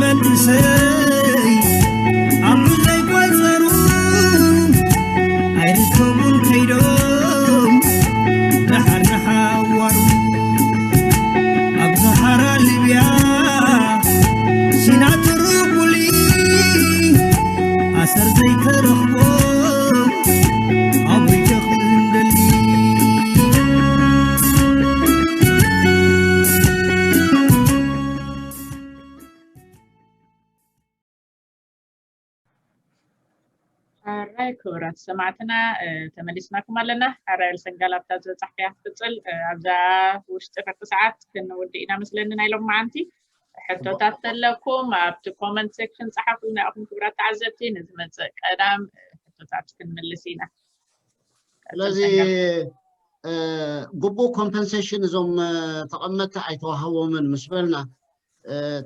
መንእሰይ ኣብ ዘይቆጸሩ ኣይርከቡን ከይዶም ደሓር ንሓዋሩ ኣብ ሰሃራ ሊብያ ሲና ትርቡሊ ኣሰር ዘይተረኽቦ ኣቦይ ተኽሉ እንደሊ። ሕራይ ክቡራት ሰማዕትና ተመሊስናኩም ኣለና። ሕራይ ሰንጋል ኣብታ ዝበጻሕካያ ክትቅጽል ኣብዛ ውሽጢ ፍርቂ ሰዓት ክንውድእ ኢና መስለኒ ናይ ሎማዓንቲ። ሕቶታት ተለኩም ኣብቲ comment section ጸሓፉ። ናይኹም ክቡራት ተዓዘብቲ ንዝመጽእ ቀዳም ሕቶታት ክንምልስ ኢና። ስለዚ ግቡእ compensation እዞም ተቐመጥቲ ኣይተዋህቦምን ምስ በልና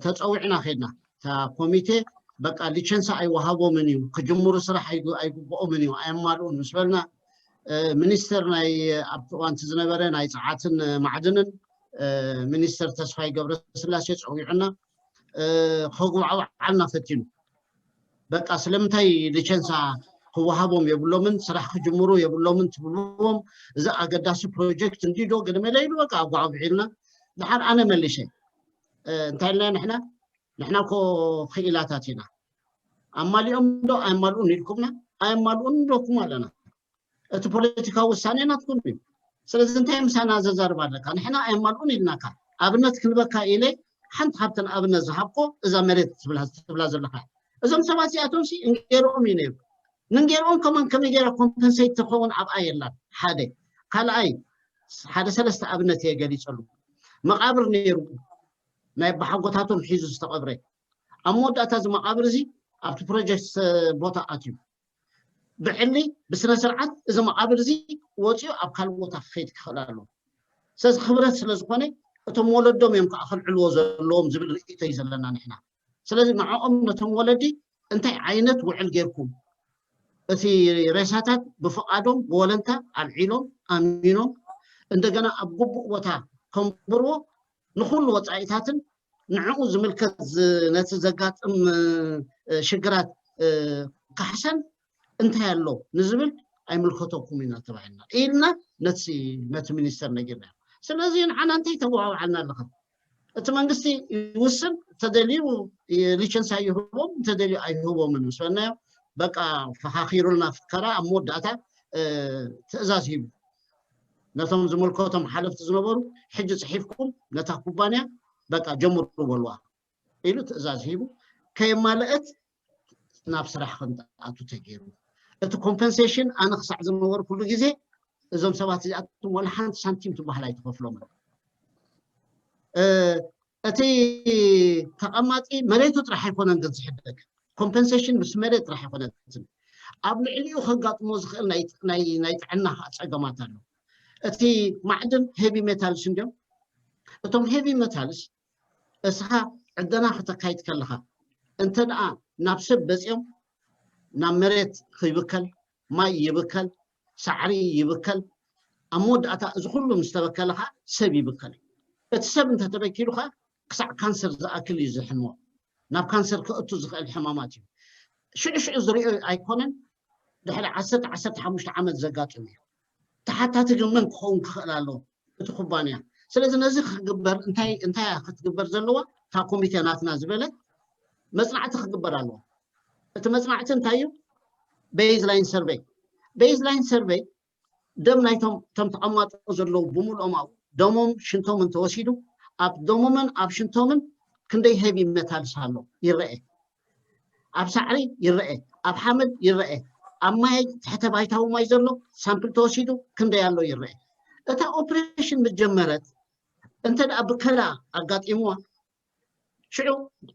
ተፀዊዕና ከድና እታ ኮሚቴ በቃ ሊቸንሳ ኣይወሃቦምን እዩ ክጅምሩ ስራሕ ኣይግብኦምን እዩ ኣየማልኡን ምስ በልና ሚኒስተር ናይ ኣብቲ እዋንቲ ዝነበረ ናይ ፀዓትን ማዕድንን ሚኒስተር ተስፋይ ገብረስላሴ ፀዊዑና ከጉባዕብዓልና ፈቲኑ በቃ ስለምንታይ ሊቸንሳ ክወሃቦም የብሎምን ስራሕ ክጅምሩ የብሎምን ትብልዎም እዚ ኣገዳሲ ፕሮጀክት እንዲዶ ገለመለ ኢሉ በቃ ኣጓዕብዒልና ድሓር ኣነ መሊሸ እንታይ ኢልና ንሕና ንሕና ኮ ክኢላታት ኢና ኣማሊኦም ዶ ኣየማልኡን ኢልኩምና ኣየማልኡን ኢልኩም ኣለና እቲ ፖለቲካዊ ውሳኔ ናትኩም እዩ ስለዚ እንታይ ምሳና ዘዛርብ ኣለካ ንሕና ኣየማልኡን ኢልናካ ኣብነት ክንበካ ኢለ ሓንቲ ካብተን ኣብነት ዝሃብኮ እዛ መሬት ትብላ ዘለካ እዞም ሰባት እዚኣቶም ሲ እንጌርኦም እዩ ነይሩ ንንጌርኦም ከማን ከመይ ገይራ ኮምፐንሰይት ትኸውን ኣብኣ የላን ሓደ ካልኣይ ሓደ ሰለስተ ኣብነት እየ ገሊፀሉ መቃብር ነይሩ ናይ ኣባሓጎታቶም ሒዙ ዝተቐብረ ኣብ መወዳእታ እዚ መቃብር እዚ ኣብቲ ፕሮጀክት ቦታ ኣትዩ ብዕሊ ብስነ ስርዓት እዚ መቃብር እዚ ወፂኡ ኣብ ካልእ ቦታ ክኸይድ ክኽእል ኣለዎ ስለዚ ክብረት ስለ ዝኾነ እቶም ወለዶም እዮም ከዓ ከልዕልዎ ዘለዎም ዝብል ርእይቶ እዩ ዘለና ንሕና ስለዚ ንዕኦም ነቶም ወለዲ እንታይ ዓይነት ውዕል ጌርኩም እቲ ሬሳታት ብፍቓዶም ብወለንታ ኣልዒሎም ኣሚኖም እንደገና ኣብ ግቡእ ቦታ ከንብርዎ ንኩሉ ወፃኢታትን ንዕኡ ዝምልከት ነቲ ዘጋጥም ሽግራት ካሕሰን እንታይ ኣሎ ንዝብል ኣይምልከተኩም ኢና ተባሂልና ኢልና ነቲ ነቲ ሚኒስተር ነጊርና ስለዚ ንዓና እንታይ ተጓባብዓልና ኣለኻ እቲ መንግስቲ ይውስን ተደልዩ ሊቸንሳ ይህቦም እንተደልዩ ኣይህቦምን ምስ በልናዮ በቃ ፈኻኺሩልና ፍከራ ኣብ መወዳእታ ትእዛዝ ሂቡ ነቶም ዝምልከቶም ሓለፍቲ ዝነበሩ ሕጂ ፅሒፍኩም ነታ ኩባንያ በቃ ጀምሩ በልዋ ኢሉ ትእዛዝ ሂቡ ከየማለአት ናብ ስራሕ ከምትኣቱ ተገይሩ እቲ ኮምፐንሴሽን ኣነ ክሳዕ ዝነበርኩሉ ግዜ እዞም ሰባት እዚኣቶም ዋላ ሓንቲ ሳንቲም ትበሃል ኣይትኸፍሎምን እቲ ተቐማጢ መሬቱ ጥራሕ ኣይኮነን ግን ዝሕደግ ኮምፐንሴሽን ምስ መሬት ጥራሕ ኣይኮነትን ኣብ ልዕሊኡ ከጋጥሞ ዝኽእል ናይ ጥዕና ከዓ ፀገማት ኣሎ እቲ ማዕድን ሄቪ ሜታልስ እንዲዮም እቶም ሄቪ ሜታልስ እስኻ ዕደና ከተካይድ ከለኻ እንተ ደኣ ናብ ሰብ በፂኦም ናብ መሬት ይብከል ማይ ይብከል ሳዕሪ ይብከል ኣብ መወዳእታ እዚ ኩሉ ምስ ተበከለ ከዓ ሰብ ይብከል እቲ ሰብ እንተተበኪሉ ከዓ ክሳዕ ካንሰር ዝኣክል እዩ ዝሕሞ ናብ ካንሰር ክእቱ ዝኽእል ሕማማት እዩ ሽዑ ሽዑ ዝሪኦ ኣይኮነን ድሕሪ ዓሰርተ ዓሰርተ ሓሙሽተ ዓመት ዘጋጥም እዩ ተሓታቲ ግን መን ክኸውን ክኽእል ኣለዎ እቲ ኩባንያ ስለዚ ነዚ ክግበር እንታይ እንታይ ክትግበር ዘለዋ እታ ኮሚቴ ናትና ዝበለ መፅናዕቲ ክግበር ኣለዎ እቲ መፅናዕቲ እንታይ እዩ ቤዝ ላይን ሰርቬይ ቤዝ ላይን ሰርቬይ ደም ናይቶም ቶም ተቐማጦ ዘለዉ ብምልኦም ኣብኡ ደሞም ሽንቶምን ተወሲዱ ኣብ ደሞምን ኣብ ሽንቶምን ክንደይ ሄቪ መታልስ ኣሎ ይረአ ኣብ ሳዕሪ ይረአ ኣብ ሓመድ ይረአ ኣብ ማይ ትሕተ ባይታዊ ማይ ዘሎ ሳምፕል ተወሲዱ ክንደይ ኣሎ ይረአ እታ ኦፕሬሽን ምስ ጀመረት እንተ ደኣ ብከላ ኣጋጢምዋ ሽዑ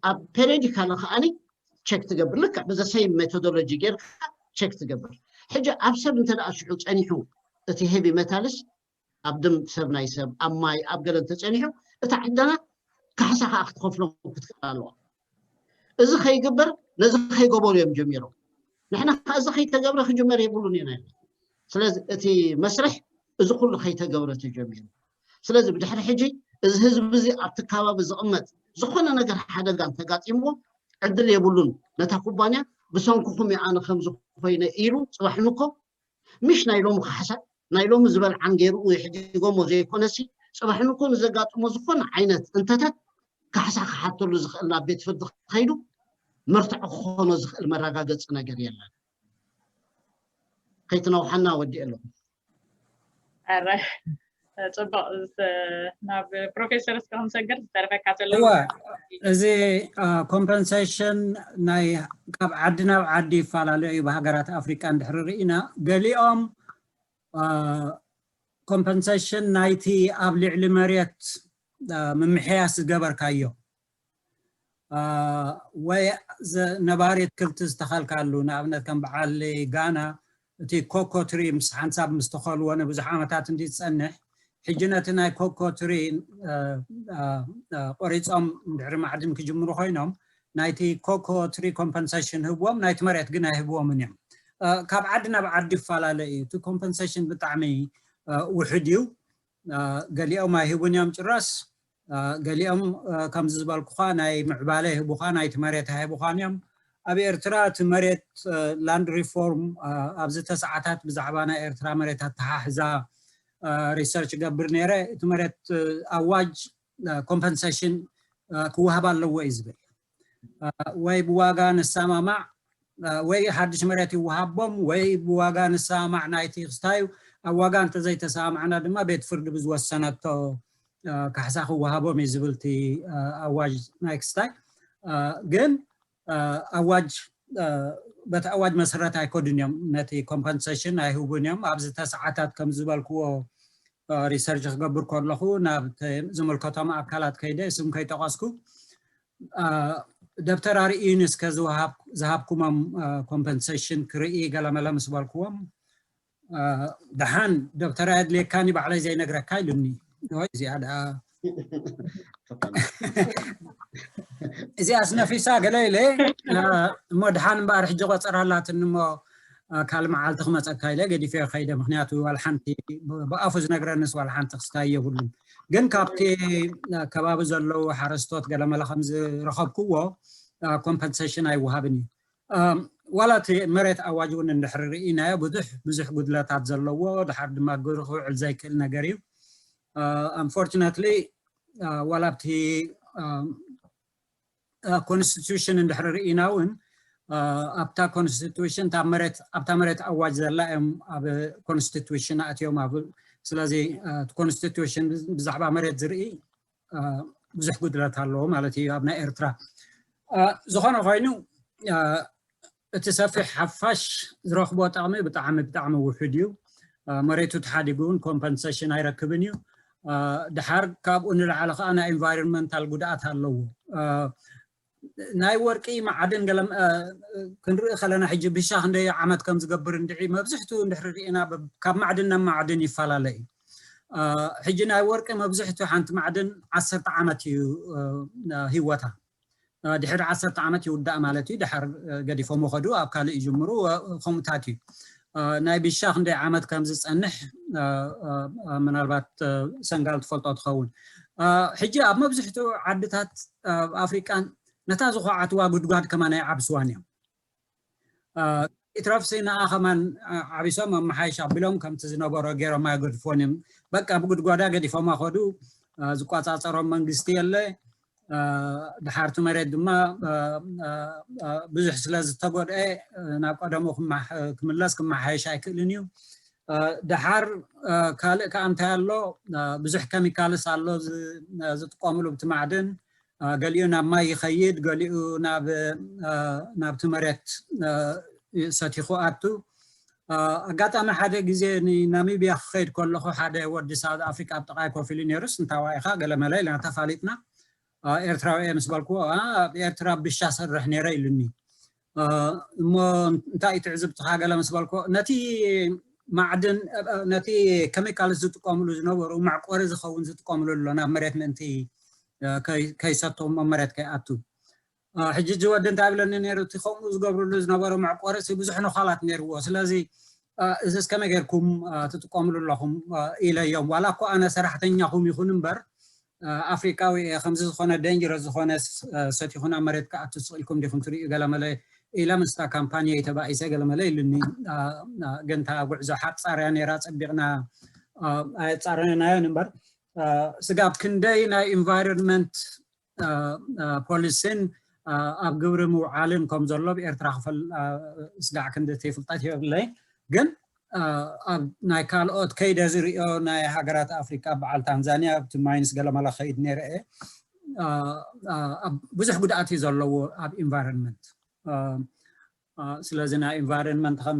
ኣብ ፔሪዮዲካል ከዓኒ ቸክ ትገብር ልክዕ ብዘ ሰይም ሜቶዶሎጂ ጌርካ ቸክ ትገብር ሕጂ ኣብ ሰብ እንተ ደኣ ሽዑ ጸኒሑ እቲ ሄቪ መታልስ ኣብ ደም ሰብ ናይ ሰብ ኣብ ማይ ኣብ ገለ እንተጸኒሑ እታ ዕደና ካሕሳ ከዓ ክትከፍሎም ክትክእል ኣለዋ እዚ ከይግበር ነዚ ከይገበሩ እዮም ጀሚሮም ንሕና ከዓ እዚ ከይተገብረ ክጅመር የብሉን ኢና ስለዚ እቲ መስርሕ እዚ ኩሉ ከይተገብረ ተጀሚሩ ስለዚ ብድሕሪ ሕጂ እዚ ህዝቢ እዚ ኣብቲ ከባቢ ዝቕመጥ ዝኾነ ነገር ሓደጋ እንተጋጢምዎ ዕድል የብሉን። ነታ ኩባንያ ብሰንኩኹም እየ ኣነ ከምዚ ኮይነ ኢሉ ጽባሕ ንኮ ምሽ ናይ ሎሚ ካሕሳ ናይ ሎሚ ዝበልዓን ገይርኡ ይሕዲጎሞ ዘይኮነሲ ጽባሕ ንኮ ንዘጋጥሞ ዝኾነ ዓይነት እንተታት ካሕሳ ክሓተሉ ዝኽእል ናብ ቤት ፍርዲ ከይዱ መርትዖ ክኾኖ ዝኽእል መረጋገፂ ነገር የለን። ከይትነውሓና ወዲእ ኣለኹ። ኣረ ጽቡቕ። ናብ ፕሮፌሰር እስከ ክንሰግር ዝተረፈካ ዘሎ እወ፣ እዚ ኮምፐንሴሽን ናይ ካብ ዓዲ ናብ ዓዲ ይፈላለ እዩ። ብሃገራት ኣፍሪቃ እንድሕሪ ርኢና ገሊኦም ኮምፐንሴሽን ናይቲ ኣብ ልዕሊ መሬት ምምሕያስ ዝገበርካዮ ወይ ነባሪ ኣትክልቲ ዝተኸልካሉ፣ ንኣብነት ከም በዓል ጋና እቲ ኮኮ ትሪ ምስ ሓንሳብ ምስ ተኸልዎ ንብዙሕ ዓመታት እንዲ ዝጸንሕ፣ ሕጂ ነቲ ናይ ኮኮ ትሪ ቆሪጾም ድሕሪ ማዕድን ክጅምሩ ኮይኖም ናይቲ ኮኮ ትሪ ኮምፐንሴሽን ህብዎም፣ ናይቲ መሬት ግን ኣይህብዎምን እዮም። ካብ ዓዲ ናብ ዓዲ ይፈላለ እዩ። እቲ ኮምፐንሴሽን ብጣዕሚ ውሕድ እዩ። ገሊኦም ኣይህቡን እዮም ጭራስ። ገሊኦም ከምዚ ዝበልኩኻ ናይ ምዕባለ ይህቡኻ፣ ናይቲ መሬት ኣይህቡኻን እዮም። ኣብ ኤርትራ እቲ መሬት ላንድ ሪፎርም ኣብዚ ተሰዓታት ብዛዕባ ናይ ኤርትራ መሬት ኣተሓሕዛ ሪሰርች ገብር ነይረ። እቲ መሬት ኣዋጅ ኮምፐንሴሽን ክወሃብ ኣለዎ እዩ ዝብል። ወይ ብዋጋ ንሰማማዕ ወይ ሓድሽ መሬት ይወሃቦም ወይ ብዋጋ ንሰማማዕ ናይቲ ክስታዩ። ኣብ ዋጋ እንተዘይተሰማማዕና ድማ ቤት ፍርዲ ብዝወሰነቶ ካሕሳ ክወሃቦም እዩ ዝብል እቲ ኣዋጅ ናይ ክስታይ። ግን ኣዋጅ በቲ ኣዋጅ መሰረት ኣይከዱን እዮም፣ ነቲ ኮምፐንሴሽን ኣይህቡን እዮም። ኣብዚ ተሰዓታት ከም ዝበልክዎ ሪሰርች ክገብር ከለኹ ናብ ዝምልከቶም ኣካላት ከይደ ስም ከይጠቐስኩ ደብተር ኣርእዩኒ እስከ ዝሃብኩሞም ኮምፐንሴሽን ክርኢ ገለመለ ምስ በልክዎም፣ ደሓን ደብተር ኣየድልየካን ባዕለይ ዘይነግረካ ኢሉኒ። እዚኣ ደኣ እዚኣስ ነፊሳ ገለ ኢለ እሞ ደሓን እምበኣር ሕጂ ቆፀር ኣላትኒ እሞ ካልእ መዓልቲ ክመፀካ ኢለ ገዲፈ ከይደ። ምክንያቱ ዋላ ሓንቲ ብኣፉ ዝነግረንስ ዋላ ሓንቲ ክስታይ የብሉን። ግን ካብቲ ከባቢ ዘለዉ ሓረስቶት ገለመለ ከም ዝረኸብክዎ ኮምፐንሴሽን ኣይወሃብን እዩ። ዋላ እቲ መሬት ኣዋጅ እውን እንድሕሪ ርኢናዮ ብዙሕ ብዙሕ ጉድለታት ዘለዎ፣ ድሓር ድማ ግብሪ ክውዕል ዘይክእል ነገር እዩ። ኣንፎርችነትሊ ዋላ ኣብቲ ኮንስቲቱሽን እንድሕሪ ርኢና እውን ኣብታ ኮንስቲቱሽን ኣብታ መሬት ኣዋጅ ዘላ እዮም ኣብ ኮንስቲቱሽን ኣእትዮም ኣብ። ስለዚ ኮንስቲቱሽን ብዛዕባ መሬት ዝርኢ ብዙሕ ጉድለት ኣለዎ ማለት እዩ ኣብ ናይ ኤርትራ። ዝኾነ ኮይኑ እቲ ሰፊሕ ሓፋሽ ዝረኽቦ ጠቕሚ ብጣዕሚ ብጣዕሚ ውሑድ እዩ። መሬቱ ተሓዲጉ እውን ኮምፐንሴሽን ኣይረክብን እዩ። ድሓር ካብኡ ንላዕሊ ከዓ ናይ ኢንቫይሮንመንታል ጉድኣት ኣለዎ። ናይ ወርቂ መዓድን ገለ ክንርኢ ከለና ሕጂ ብሻ ክንደይ ዓመት ከም ዝገብር እንድዒ መብዝሕቱ እንድሕሪ ርኢና ካብ ማዕድን ናብ ማዕድን ይፈላለ እዩ። ሕጂ ናይ ወርቂ መብዝሕቱ ሓንቲ ማዕድን ዓሰርተ ዓመት እዩ ህይወታ። ድሕሪ ዓሰርተ ዓመት ይውዳእ ማለት እዩ። ድሓር ገዲፎም ወኸዱ ኣብ ካልእ ይጅምሩ ከምኡታት እዩ። ናይ ብሻ ክንደይ ዓመት ከም ዝጸንሕ ምናልባት ሰንጋል ትፈልጦ ትኸውን። ሕጂ ኣብ መብዝሕትኡ ዓድታት ኣብ ኣፍሪቃን ነታ ዝኹዓትዋ ጉድጓድ ከማን ኣይዓብስዋን እዮም። ኢትረፍሲ ንኣ ከማን ዓቢሶም ኣመሓይሽ ኣቢሎም ከምቲ ዝነበሮ ገይሮም ኣይገድፎን እዮም። በቃ ብጉድጓዳ ገዲፎማ ከዱ። ዝቋጻጸሮም መንግስቲ የለ። ድሓርቲ መሬት ድማ ብዙሕ ስለ ዝተጎድአ ናብ ቀደሙ ክምለስ ክመሓየሽ ኣይክእልን እዩ። ድሓር ካልእ ከዓ እንታይ ኣሎ? ብዙሕ ኬሚካልስ ኣሎ ዝጥቀምሉ ብቲ ማዕድን። ገሊኡ ናብ ማይ ይኸይድ፣ ገሊኡ ናብቲ መሬት ሰቲኹ ኣቱ። ኣጋጣሚ ሓደ ግዜ ንናሚብያ ክኸይድ ከለኹ ሓደ ወዲ ሳውዝ ኣፍሪካ ኣብ ጥቓይ ኮፍ ኢሉ ነይሩስ እንታዋይ ኢኻ ገለመለ ኢልና ተፋሊጥና። ኤርትራዊ እየ ምስ በልኩዎ ኣብ ኤርትራ ብሻ ሰርሕ ነይረ ኢሉኒ። እሞ እንታይ እዩ ትዕዝብትኻ ገለ ምስ በልኩዎ ነቲ ማዕድን ነቲ ኬሚካል ዝጥቀምሉ ዝነበሩ መዕቆሪ ዝኸውን ዝጥቀምሉ ኣሎ ናብ መሬት ምእንቲ ከይሰቶም መሬት ከይኣቱ። ሕጂ እዚ ወዲ እንታይ ብለኒ ነይሩ እቲ ከምኡ ዝገብርሉ ዝነበሩ መዕቆሪ ብዙሕ ነዃላት ነይርዎ። ስለዚ እዚስ ከመይ ጌርኩም ትጥቀምሉ ኣለኹም ኢለዮም። ዋላ እኮ ኣነ ሰራሕተኛኹም ይኹን እምበር ኣፍሪቃዊ እየ፣ ከምዚ ዝኾነ ደንጀረስ ዝኾነ ሰቲኹ ናብ መሬት ክኣቱ ስቕ ኢልኩም ዲኹም ትርእዩ ገለመለ ኢለ ምስታ ካምፓኒ ተባኢሰ ገለመለ ኢሉኒ። ግን እታ ጉዕዞ ሓጻር እያ ነይራ፣ ጸቢቕና ኣየጻረናዮን እምበር ስጋብ ክንደይ ናይ ኢንቫይሮንመንት ፖሊሲን ኣብ ግብሪ ምውዓልን ከም ዘሎ ብኤርትራ ክፈል ስጋዕ ክንድቲ ፍልጠት የብለይ። ግን ኣብ ናይ ካልኦት ከይደ ዝሪኦ ናይ ሃገራት ኣፍሪቃ በዓል ታንዛኒያ ኣብቲ ማይንስ ገለመለ ከይድ ነይረ እየ። ብዙሕ ጉድኣት እዩ ዘለዎ ኣብ ኢንቫይሮንመንት። ስለዚ ናይ ኢንቫይሮንመንት ከም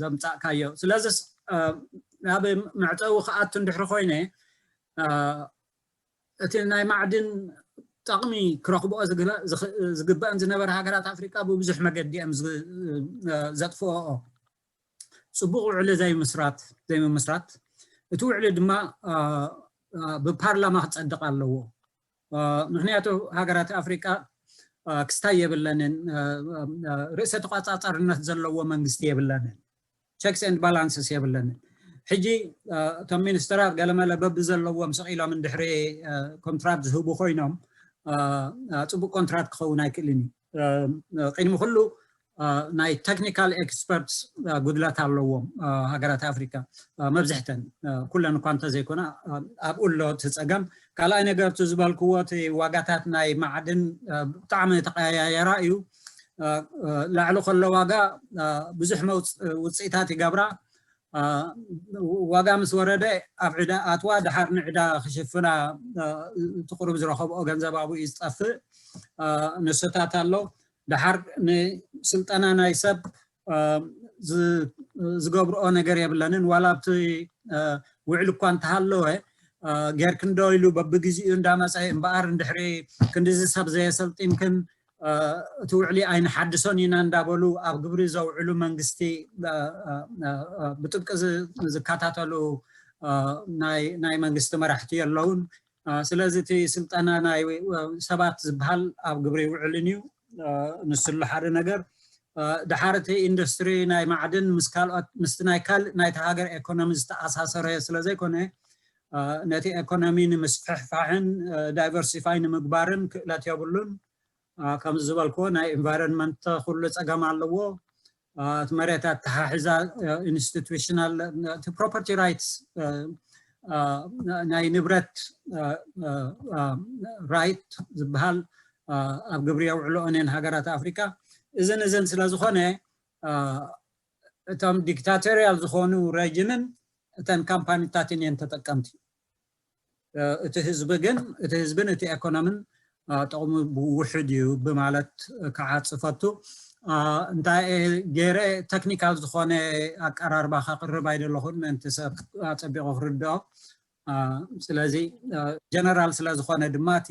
ዘምፃእካዮ፣ ስለዚ ናብ መዕፀዊ ክኣቱ እንድሕሪ ኮይነ እቲ ናይ ማዕድን ጠቕሚ ክረኽብኦ ዝግበአን ዝነበረ ሃገራት ኣፍሪቃ ብብዙሕ መገዲ እዮም ዘጥፍኦኦ። ፅቡቕ ውዕሊ ዘይምስራት ዘይምምስራት፣ እቲ ውዕሊ ድማ ብፓርላማ ክፀድቕ ኣለዎ። ምክንያቱ ሃገራት ኣፍሪቃ ክስታይ የብለንን፣ ርእሰ ተቋፃፃርነት ዘለዎ መንግስቲ የብለንን፣ ቸክስ ኤንድ ባላንስስ የብለንን። ሕጂ እቶም ሚኒስትራት ገለመለ በቢ ዘለዎም ሰቒሎም እንድሕሪ ኮንትራት ዝህቡ ኮይኖም ፅቡቅ ኮንትራት ክኸውን ኣይክእልን እዩ። ቅድሚ ኩሉ ናይ ቴክኒካል ኤክስፐርትስ ጉድለት ኣለዎም ሃገራት ኣፍሪካ መብዝሕተን፣ ኩለን እኳ እንተዘይኮና። ኣብኡ ኣሎ እቲ ፀገም። ካልኣይ ነገር እቲ ዝበልክዎ እቲ ዋጋታት ናይ ማዕድን ብጣዕሚ ተቀያየራ እዩ። ላዕሊ ከሎ ዋጋ ብዙሕ ውፅኢታት ይገብራ። ዋጋ ምስ ወረደ ኣብ ዕዳ ኣትዋ፣ ድሓር ንዕዳ ክሽፍና እቲ ቁሩብ ዝረኸብኦ ገንዘብ ኣብኡ እዩ ዝጠፍእ። ንስታት ኣሎ። ድሓር ንስልጠና ናይ ሰብ ዝገብርኦ ነገር የብለንን። ዋላ ኣብቲ ውዕል እኳ እንተሃለወ ጌርክንዶ ኢሉ በብግዚኡ እንዳመፀ እምበኣር፣ እንድሕሪ ክንዲዚ ሰብ ዘየሰልጢንክን እቲ ውዕሊ ኣይንሓድሶን ኢና እንዳበሉ ኣብ ግብሪ ዘውዕሉ መንግስቲ ብጥብቂ ዝከታተሉ ናይ መንግስቲ መራሕቲ የለውን። ስለዚ እቲ ስልጠና ናይ ሰባት ዝበሃል ኣብ ግብሪ ይውዕልን እዩ። ንስሉ ሓደ ነገር። ድሓር እቲ ኢንዱስትሪ ናይ ማዕድን ምስ ካልኦት ምስቲ ናይ ካልእ ናይቲ ሃገር ኤኮኖሚ ዝተኣሳሰረ ስለዘይኮነ ነቲ ኤኮኖሚ ንምስፍሕፋሕን ዳይቨርሲፋይ ንምግባርን ክእለት የብሉን። ከምዚ ዝበልክዎ ናይ ኢንቫይሮንመንት ኩሉ ፀገም ኣለዎ። እቲ መሬት ኣተሓሒዛ ኢንስቲቱሽናል እቲ ፕሮፐርቲ ራይትስ ናይ ንብረት ራይት ዝበሃል ኣብ ግብሪ የውዕልኦ እኔን ሃገራት ኣፍሪካ። እዝን እዝን ስለ ዝኾነ እቶም ዲክታቶሪያል ዝኾኑ ረጅምን እተን ካምፓኒታትን እየን ተጠቀምቲ። እቲ ህዝቢ ግን እቲ ህዝብን እቲ ኤኮኖምን ጥቕሙ ብውሕድ እዩ ብማለት ክዓፅ ፈቱ። እንታይ ገይረ ቴክኒካል ዝኾነ ኣቀራርባ ከቅርብ ኣይደለኹን፣ ምእንቲ ሰብ ኣፀቢቑ ክርድኦ። ስለዚ ጀነራል ስለዝኾነ ድማ እቲ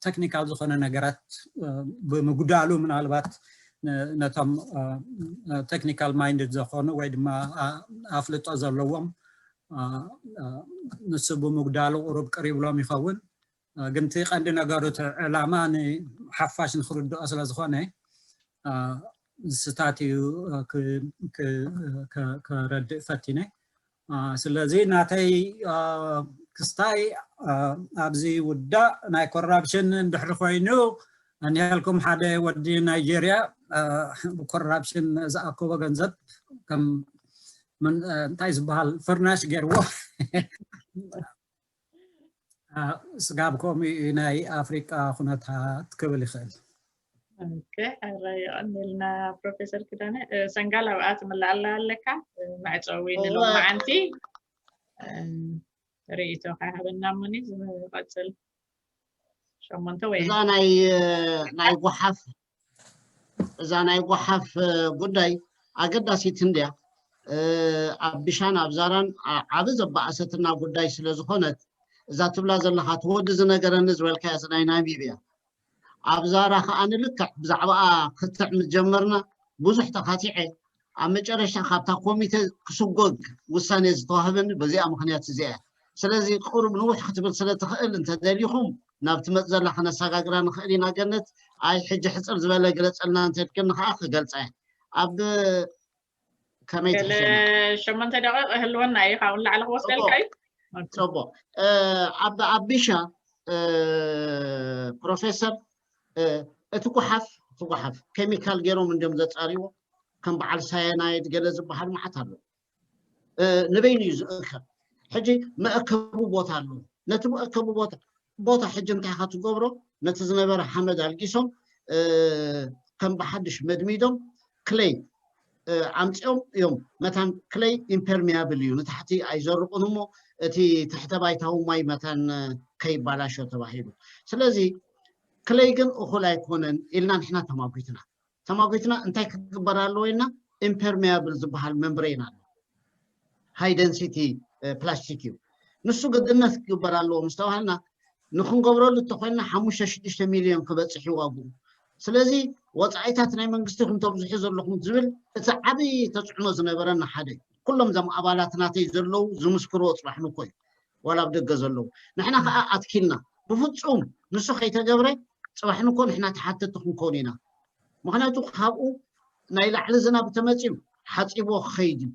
ቴክኒካል ዝኾነ ነገራት ብምጉዳሉ ምናልባት ነቶም ቴክኒካል ማይንድድ ዝኾኑ ወይ ድማ ኣፍልጦ ዘለዎም ንሱ ብምጉዳሉ ቁሩብ ቅር ይብሎም ይኸውን። ግን እቲ ቀንዲ ነገሩ እቲ ዕላማ ንሓፋሽ ንክርድኦ ስለዝኾነ ንስታት እዩ ከረድእ ፈቲነ። ስለዚ ናተይ ክስታይ ኣብዚ ውዳእ። ናይ ኮራፕሽን እንድሕሪ ኮይኑ ኣንያልኩም ሓደ ወዲ ናይጄርያ ብኮራፕሽን ዝኣከቦ ገንዘብ ከም እንታይ ዝበሃል ፍርናሽ ገይርዎ። ስጋብ ከምኡ ናይ ኣፍሪቃ ኩነታት ክብል ይኽእል። ኦኬ፣ ኣረ የቐኒልና ፕሮፌሰር ክዳነ። ሰንጋል ኣብኣ ትምላኣላ ኣለካ መዕፀዊ ንሎማዓንቲ ርእይቶካ ሃበና እሞኒ ዝቐፅል ሸሞንተ ወይ እዛ ናይ ናይ ጓሓፍ እዛ ናይ ጓሓፍ ጉዳይ ኣገዳሲት እንድያ። ኣብ ቢሻን ኣብ ዛራን ዓቢ ዘባኣሰትና ጉዳይ ስለ ዝኾነት እዛ ትብላ ዘለኻ ትወዲ ዝነገረኒ ዝበልካያ እዚ ናይ ናሚብያ ኣብ ዛራ ከዓ ንልክዕ ብዛዕባኣ ክትዕ ምስ ጀመርና ብዙሕ ተኻቲዐ ኣብ መጨረሽታ ካብታ ኮሚተ ክስጎግ ውሳኔ ዝተዋህበኒ በዚኣ ምክንያት እዚኣ እያ። ስለዚ ቅሩብ ንውሕ ክትብል ስለ ትኽእል እንተደሊኹም ናብቲ መፅ ዘላ ከነሰጋግራ ንኽእል ኢና። ገነት ኣይ ሕጂ ሕፅር ዝበለ ግለፀልና እንተልክኒ ከዓ ክገልፃ እየ። ኣብ ከመይ ትሕሸና? ሸሞንተ ደቂቕ እህልወና እዩ ካብኡ ንላዕሊ ክወስደልካ እዩ። ጽቡቕ። ኣብ ኣቢሻ ፕሮፌሰር፣ እቲ ጓሓፍ እቲ ጓሓፍ ኬሚካል ገይሮም እንዲም ዘጻርዎ፣ ከም በዓል ሳያናይድ ገለ ዝበሃል መዓት ኣሎ። ንበይኑ እዩ ዝእከብ። ሕጂ መእከቡ ቦታ ኣሎ። ነቲ መእከቡ ቦታ ቦታ ሕጂ እንታይ ኢኻ ትገብሮ? ነቲ ዝነበረ ሓመድ ኣልጊሶም ከም ብሓድሽ መድሚዶም ክለይ ኣምፅኦም እዮም። መታን ክለይ ኢምፐርሚያብል እዩ፣ ንታሕቲ ኣይዘርቑን እሞ እቲ ትሕተ ባይታዊ ማይ መታን ከይባላሾ ተባሂሉ። ስለዚ ክለይ ግን እኹል ኣይኮነን ኢልና ንሕና ተማጒትና። ተማጒትና እንታይ ክግበር ኣለዎ ኢልና ኢምፐርሚያብል ዝበሃል መምብሬን ኣሎ። ሃይ ደንሲቲ ፕላስቲክ እዩ። ንሱ ግድነት ክግበር ኣለዎ ምስ ተባሃልና ንክንገብረሉ እንተኮይንና ሓሙሽተ ሽዱሽተ ሚልዮን ክበፅሕ እዩ ዋግኡ። ስለዚ ወፃኢታት ናይ መንግስቲ ኢኹም ተብዝሑ ዘለኹም ዝብል እቲ ዓብዪ ተፅዕኖ ዝነበረና ሓደ እዩ። ኩሎም እዞም ኣባላት ናተይ ዘለዉ ዝምስክርዎ ፅባሕ ንኮ እዩ። ዋላ ኣብ ደገ ዘለዉ ንሕና ከዓ ኣትኪልና ብፍፁም ንሱ ከይተገብረ ፅባሕ ንኮ ንሕና ተሓተቲ ክንከውን ኢና። ምክንያቱ ካብኡ ናይ ላዕሊ ዝናብ ተመፅዩ ሓፂቦ ክኸይድ እዩ።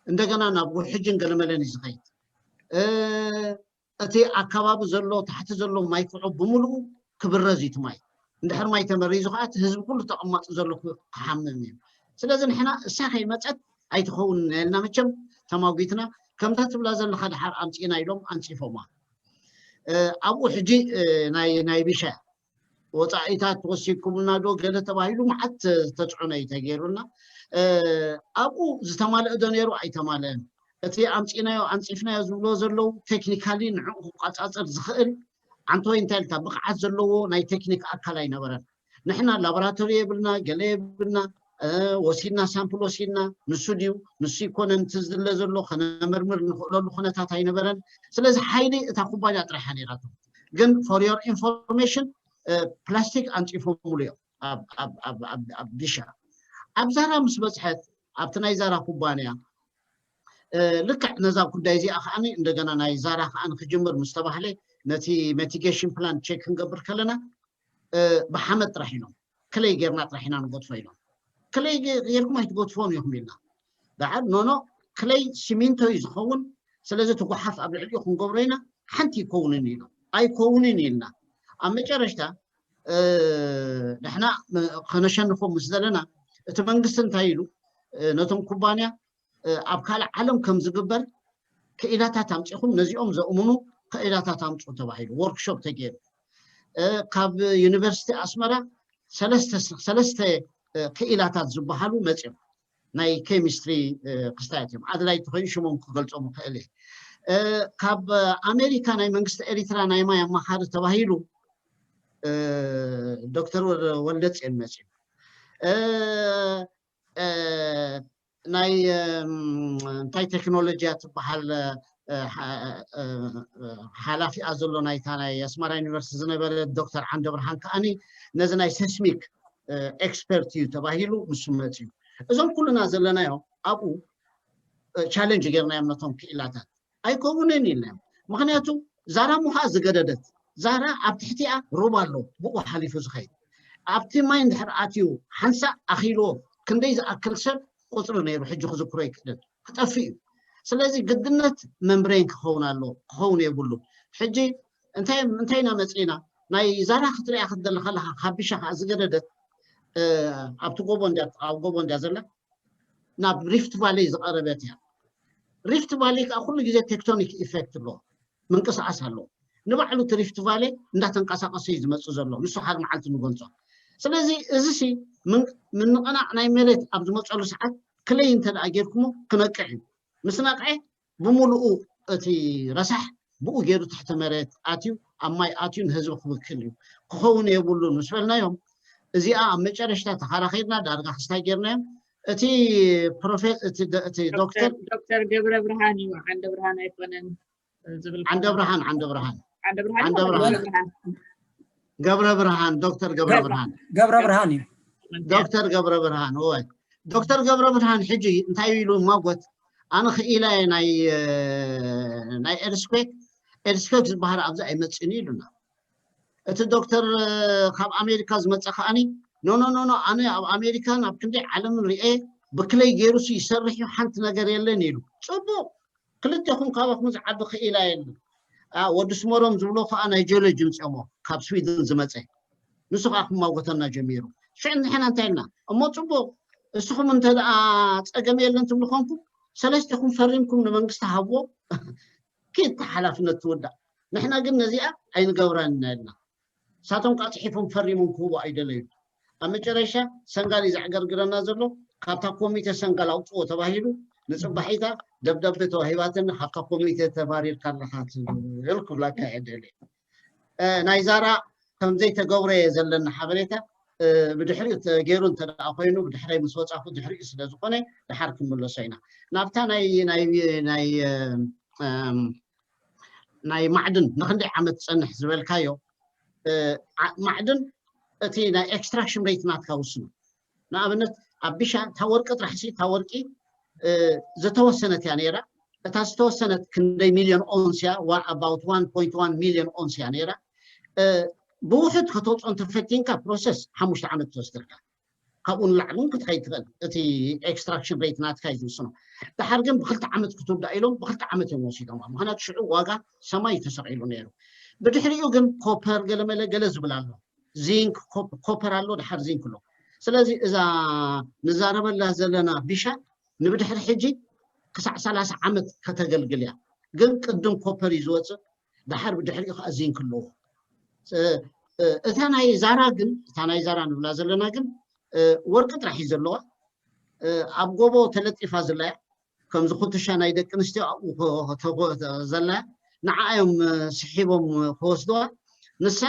እንደገና ናብ ውሕጅን ገለመለን እዩ ዝኸይድ። እቲ ኣከባቢ ዘሎ ታሕቲ ዘሎ ማይ ክዑ ብምልኡ ክብረዝ እዩ እቲ ማይ። እንድሕር ማይ ተመሪዙ ከዓ እቲ ህዝቢ ኩሉ ተቐማጢ ዘሎ ክሓምም እዩ። ስለዚ ንሕና እሳ ከይመፀት ኣይትኸውን ኢልና መቸም ተማጒትና። ከምታ ትብላ ዘለካ ድሓር ኣምፂና ኢሎም ኣንፂፎማ። ኣብኡ ሕጂ ናይ ናይ ቢሻ ወፃኢታት ወሲድኩምና ዶ ገለ ተባሂሉ መዓት ተፅዕኖ እዩ ተገይሩና። ኣብኡ ዝተማልአ ዶ ነይሩ? ኣይተማልአን። እቲ ኣምፂናዮ ኣንፂፍናዮ ዝብሎ ዘለዉ ቴክኒካሊ ንዕኡ ክቋፃፀር ዝኽእል ዓንተወይ እንታይ ኢልካ ብቕዓት ዘለዎ ናይ ቴክኒክ ኣካል ኣይነበረን። ንሕና ላቦራቶሪ የብልና፣ ገለ የብልና። ወሲድና ሳምፕል ወሲድና ንሱ ድዩ ንሱ ይኮነን እቲ ዝድለ ዘሎ ከነመርምር ንኽእለሉ ኩነታት ኣይነበረን። ስለዚ ሓይሊ እታ ኩባንያ ጥራሕያ ነይራቶ። ግን for your information ፕላስቲክ ኣንፂፎምሉ እዮም ኣብ ዲሻ። ኣብ ዛራ ምስ በፅሐት ኣብቲ ናይ ዛራ ኩባንያ ልክዕ ነዛ ጉዳይ እዚኣ ከዓኒ እንደገና ናይ ዛራ ከዓኒ ክጅምር ምስ ተባህለ ነቲ መቲጌሽን ፕላን ቸክ ክንገብር ከለና ብሓመድ ጥራሕ ኢሎም ክለይ ጌርና ጥራሕ ኢና ንገድፎ ኢሎም። ክለይ ጌርኩም ኣይትገድፎን ኢኹም ኢልና። ደሓር ኖኖ ክለይ ሲሚንቶ እዩ ዝኸውን፣ ስለዚ እቲ ጓሓፍ ኣብ ልዕሊኡ ክንገብሮ ኢና፣ ሓንቲ ይከውንን ኢሎም። ኣይከውንን ኢልና። ኣብ መጨረሽታ ንሕና ከነሸንፎም ምስ ዘለና እቲ መንግስቲ እንታይ ኢሉ ነቶም ኩባንያ ኣብ ካልእ ዓለም ከም ዝግበር ክኢላታት ኣምፂኹም ነዚኦም ዘእምኑ ክኢላታት ኣምፁ ተባሂሉ ወርክሾፕ ተገይሩ። ካብ ዩኒቨርሲቲ ኣስመራ ሰለስተ ክኢላታት ዝበሃሉ መፅኦም ናይ ኬሚስትሪ ክስታያት እዮም። ኣድላይ ተኮይኑ ሽሞም ክገልፆም ክእል እየ። ካብ ኣሜሪካ ናይ መንግስቲ ኤሪትራ ናይ ማይ ኣማኻሪ ተባሂሉ ዶክተር ወልደፅዮን መፅኡ። ናይ እንታይ ቴክኖሎጂያ ትበሃል ሓላፊኣ ዘሎ ናይታ ናይ ኣስመራ ዩኒቨርሲቲ ዝነበረ ዶክተር ዓንደ ብርሃን ከዓኒ ነዚ ናይ ሴስሚክ ኤክስፐርት እዩ ተባሂሉ ንሱ መፅዩ። እዞም ኩልና ዘለናዮ ኣብኡ ቻለንጅ ጌርናዮም ነቶም ክኢላታት ኣይከውንን ኢልናዮም። ምክንያቱ ዛራ ምዃ ዝገደደት ዛራ ኣብ ትሕቲኣ ሩባ ኣሎ ብኡ ሓሊፉ ዝኸይድ ኣብቲ ማይ እንድሕር ኣትዩ ሓንሳእ ኣኺልዎ ክንደይ ዝኣክል ሰብ ቁፅሪ ነይሩ ሕጂ ክዝክሮ ይክእልን ክጠፍእ እዩ። ስለዚ ግድነት መምብሬን ክኸውን ኣሎ ክኸውን የብሉ። ሕጂ እንታይ እንታይ ኢና መፅእና ናይ ዛራ ክትሪያ ክትደሊ ከለካ ካብ ቢሻ ከዓ ዝገደደት ኣብቲ ጎቦ እንዲያ ኣብ ጎቦ እንዲያ ዘላ ናብ ሪፍት ቫሊ ዝቐረበት እያ። ሪፍት ቫሊ ከዓ ኩሉ ግዜ ቴክቶኒክ ኢፌክት ኣለዎ፣ ምንቅስቃስ ኣለዎ። ንባዕሉ እቲ ሪፍት ቫሊ እንዳተንቀሳቀሰ እዩ ዝመፅእ ዘሎ፣ ንሱ ሓደ መዓልቲ ንገልፆ። ስለዚ እዚ ሲ ምንቕናቕ ናይ መሬት ኣብ ዝመፀሉ ሰዓት ክለይ እንተ ደኣ ጌርኩሞ ክነቅዕ እዩ። ምስ ነቕዐ ብምሉኡ እቲ ረሳሕ ብኡ ገይሩ ትሕቲ መሬት ኣትዩ ኣብ ማይ ኣትዩ ንህዝቢ ክብክል እዩ። ክኸውን የብሉን ምስ በልናዮም እዚኣ ኣብ መጨረሽታ ተኸራኺርና ዳርጋ ክስታይ ጌርናዮም። እቲ ፕሮፌ እቲ ደ- እቲ ዶክተር ዶክተር ገብረ ብርሃን እዩ፣ ዓንደ ብርሃን ኣይኮነን ዝብል ዓንደ ብርሃን ዓንደ ብርሃን ዓንደ ብርሃን ዓንደ ይኮነን ብርሃን። ገብረ ብርሃን ገብረ ብርሃን ዶክተር ገብረ ብርሃን ገብረ ብርሃን እዩ። ዶክተር ገብረ ብርሃን ወይ ዶክተር ገብረ ብርሃን ሕጂ እንታይ ኢሉ ማጎት ኣነ ክኢላ እየ ናይ ናይ ኤርስኩዌክ ኤርስኩዌክ ዝበሃል ኣብዚ ኣይመፅእን እዩ ኢሉና። እቲ ዶክተር ካብ ኣሜሪካ ዝመፀ ከዓኒ ኖኖ ኖኖ ኣነ ኣብ ኣሜሪካን ኣብ ክንደይ ዓለምን ርኤ ብክለይ ገይሩስ ይሰርሕ እዩ ሓንቲ ነገር የለን ኢሉ። ፅቡቅ ክልቴኹም ካባኹም ዝዓቢ ክኢላ የለን። ኣ፣ ወዲ ስመሮም ዝብሎ ከዓ ናይ ጂኦሎጂ ምፅኦሞ ካብ ስዊድን ዝመፀ፣ ንሱ ከዓ ክማጎተና ጀሚሩ። ሽዕ ንሕና እንታይ ኢልና? እሞ ፅቡቅ፣ እስኹም እንተ ደኣ ፀገም የለን ትብሉ ኮንኩም፣ ሰለስቲኹም ፈሪምኩም ንመንግስቲ ሃብዎ፣ ኪድ ሓላፍነት ትውዳእ። ንሕና ግን ነዚኣ ኣይንገብራን ኢና ኢልና። ሳቶም ከዓ ፅሒፎም ፈሪሞም ክህቡ ኣይደለዩ። ኣብ መጨረሻ ሰንጋል እዩ ዘዕገርግረና ዘሎ። ካብታ ኮሚቴ ሰንጋል ኣውፅዎ ተባሂሉ፣ ንፅባሒታ ደብዳቤ ተዋሂባትን፣ ካብታ ኮሚቴ ተባሪርካ ኣለኻ ትብል ክብላካ እየ ደልየ። እ፣ ናይ ዛራ ከም ዘይተገብረ እየ ዘለኒ ሓበሬታ። እ፣ ብድሕሪኡ ተገይሩ እንተ ደኣ ኮይኑ፣ ብድሕረይ ምስ ወጻኹ፣ ድሕሪኡ ስለ ዝኾነ፣ ድሓር ክንምለሶ ኢና። ናብታ ናይ፣ ናይ፣ ናይ፣ እ፣ እም፣ ናይ ማዕድን ንኽንደይ ዓመት ትጸንሕ ዝበልካዮ፣ እ፣ ዓ-፣ ማዕድን እቲ ናይ ኤክስትራክሽን ሬት ናትካ ውስኑ። ንኣብነት ኣብ ቢሻ እታ ወርቂ ጥራሕሲ፣ እታ ወርቂ፣ እ፣ ዝተወሰነት እያ ነይራ። እታ ዝተወሰነት ክንደይ ሚልዮን ኦንስ እያ? Wa-፣ about one point one ሚልዮን ኦንስ እያ ነይራ። እ፣ ብውሑድ ከተውፅኦ እንተፈቲንካ ፕሮሰስ ሓሙሽተ ዓመት ትወስደልካ። ካብኡ ንላዕሊ እውን ክትኸይድ ትኽእል። እቲ ኤክስትራክሽን ሬት ናትካ እዩ ዝውስኖ። ድሓር ግን ብክልተ ዓመት ክትውዳእ ኢሎም ብክልተ ዓመት እዮም ወሲዶም። ምኽንያቱ ሽዑ ዋጋ ሰማይ እዩ ተሰቒሉ ነይሩ። ብድሕሪኡ ግን ኮፐር ገለመለ ገለ ዝብል ኣሎ። ዚንክ፣ ኮፕ-፣ ኮፐር ኣሎ፣ ድሓር ዚንክ ኣሎ። ስለዚ እዛ ንዛረበላ ዘለና ቢሻ ንብድሕሪ ሕጂ ክሳዕ ሰላሳ ዓመት ከተገልግል እያ። ግን ቅድም ኮፐር እዩ ዝወፅእ፣ ድሓር ብድሕሪኡ ከዓ ዚንክ ኣለዎ። እ፣ እ፣ እታ ናይ ዛራ ግን፣ እታ ናይ ዛራ ንብላ ዘለና ግን፣ እ፣ ወርቂ ጥራሕ እዩ ዘለዋ። እ፣ ኣብ ጎቦ ተለጢፋ ዘላ እያ። ከምዚ ኩትሻ ናይ ደቂ ኣንስትዮ ኣብኡ ከ-፣ ተጎ-፣ ዘላ፣ ንዓ እዮም፣ እ፣ ስሒቦም ክወስድዋ። ንሳ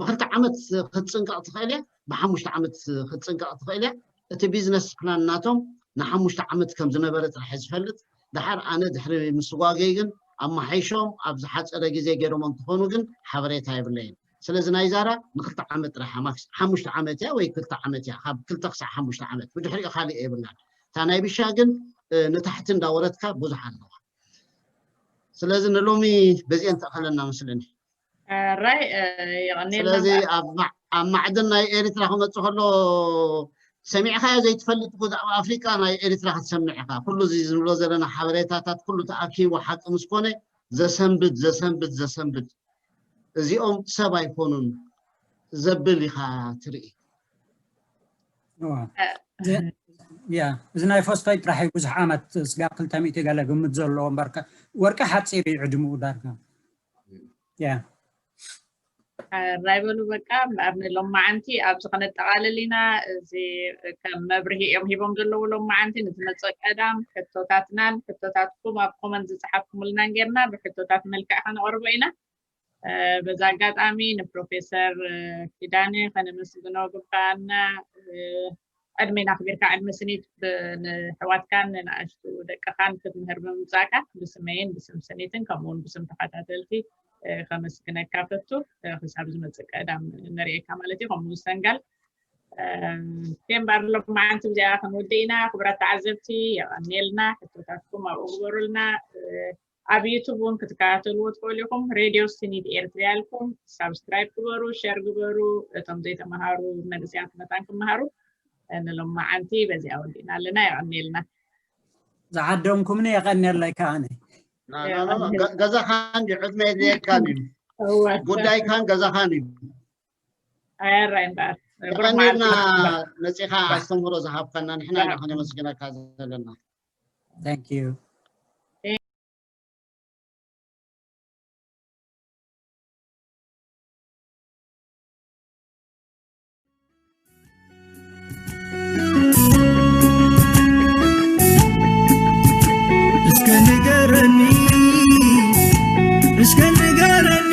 ብክልተ ዓመት ክትጽንቀቕ ትኽእል እያ፣ ብሓሙሽተ ዓመት ክትጽንቀቕ ትኽእል እያ። እቲ ቢዝነስ ፕላን ናቶም ንሓሙሽተ ዓመት ከም ዝነበረ ጥራሕ እየ ዝፈልጥ። ድሓር ኣነ ድሕሪ ምስጓገይ ግን ኣመሓይሾም ኣብ ዝሓጸረ ግዜ ገይሮሞ እንትኾኑ ግን ሓበሬታ የብለይን። ስለዚ ናይ ዛራ ንክልተ ዓመት ጥራሕ፣ ማክስ ሓሙሽተ ዓመት እያ ወይ ክልተ ዓመት እያ፣ ካብ ክልተ ክሳዕ ሓሙሽተ ዓመት፣ ብድሕሪኡ ካልእ የብላን። እታ ናይ ቢሻ ግን፣ እ፣ ንታሕቲ እንዳወረድካ ብዙሕ ኣለዋ። ስለዚ ንሎሚ በዚአን ተእኸለና መስለኒ። ራይ፣ እ፣ የቐንየልና ስለዚ እምበር። ኣብ ማ-፣ ኣብ ማዕድን ናይ ኤርትራ ክመጽእ ከሎ ሰሚዕካዮ ዘይትፈልጥ ጉድ ኣብ ኣፍሪቃ ናይ ኤርትራ ክትሰምዕ ኢኻ። ኩሉ እዚ ዝብሎ ዘለና ሓበሬታታት ኩሉ ተኣኪቡ ሓቂ ምስ ኮነ ዘሰንብድ፣ ዘሰንብድ፣ ዘሰንብድ። እዚኦም ሰብ ኣይኮኑን ዘብል ኢኻ ትርኢ። እዋ። እ፣ እዚ፣ ያ፣ እዚ ናይ ፎስፋይት ጥራሕ እዩ ብዙሕ ዓመት ስጋብ ክልተ ሚእቲ ገለ ግምት ዘለዎ እምበር ከ-፣ ወርቂ ሓጺር እዩ ዕድምኡ ዳርጋ። ያ። ራይ በሉ በቃ፣ እምበኣር ንሎማዓንቲ ኣብዚ ከነጠቓልል ኢና። እዚ ከም መብርሂ እዮም ሂቦም ዘለዉ ሎማዓንቲ ንዝመጽእ ቀዳም ሕቶታትናን ሕቶታትኩም ኣብ ኮመንት ዝጸሓፍኩምልናን ጌርና ብሕቶታት መልክዕ ከነቕርቦ ኢና። እ፣ በዛ ኣጋጣሚ ንፕሮፌሰር፣ እ፣ ኪዳነ ከነመስግኖ ግባኣና። እ፣ ዕድሜና ኣኽቢርካ ዕድመ ስኒት ብ-፣ ንሕዋትካን ንኣሽቱ ደቅኻን ክትምህር ብምምጻእካ ብስመይን ብስም ስኒትን ከምኡ እውን ብስም ተኸታተልቲ፣ እ፣ ከመስግነካ ፈቱ። እ፣ ክሳብ ዝመጽእ ቀዳም ንርእየካ ማለት እዩ። ከምኡ ሰንጋል፣ እ፣ እምበኣር ሎማዓንቲ ብዚኣ ክንውድእ ኢና። ክቡራት ተዓዘብቲ የቐንየልና፣ ሕቶታትኩም ኣብኡ ግበሩልና። እ፣ ኣብ ዩቱብ እውን ክትከታተልዎ ትኽእሉ ኢኹም። ሬድዮ ስኒት ኤርትርያ ኢልኩም ሳብስክራይብ ግበሩ፣ ሸር ግበሩ። እቶም ዘይተምሃሩ መንእሰያት መታን ክምሃሩ ንሎማዓንቲ በዚኣ ወዲእና ኣለና። የቐንየልና። ዝዓደምኩምኒ የቐንየለይ ከዓኒ። ና፣ ና፣ ና፣ ና። ገ-፣ ገዛኻን እዩ፣ ዕድመ የድልየካን እዩ። እወ። ጉዳይካን ገዛኻን እዩ። ኣየራይ እምበኣር። ብሩኽ የቐንየልና መዓልቲ። መጺኻ ኣስተምህሮ ዝሃብካና፣ ንሕና ኢና ከነመስግነካ ዘለና። Thank you። እስከ ንገረኒ፣ እስከ ንገረኒ፣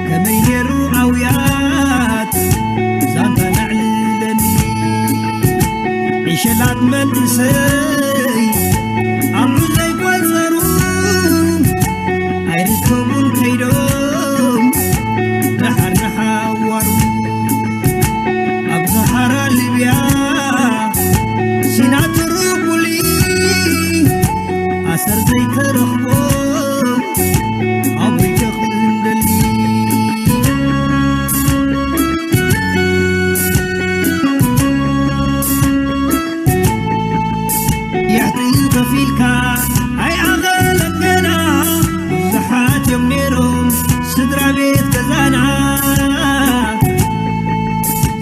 ከመይ ነይሩ ኣውያት ዛንታ ነዕልለኒ። ዕሸላት መንእሰይ ስድራ ቤት ገዛና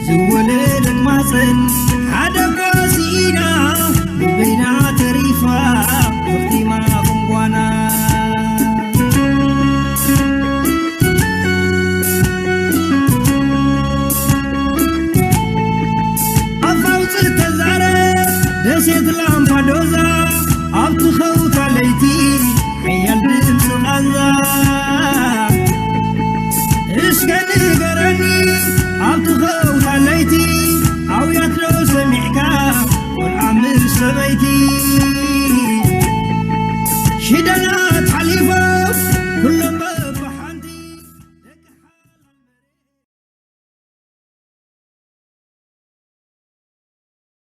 ዝወለደት ማፀን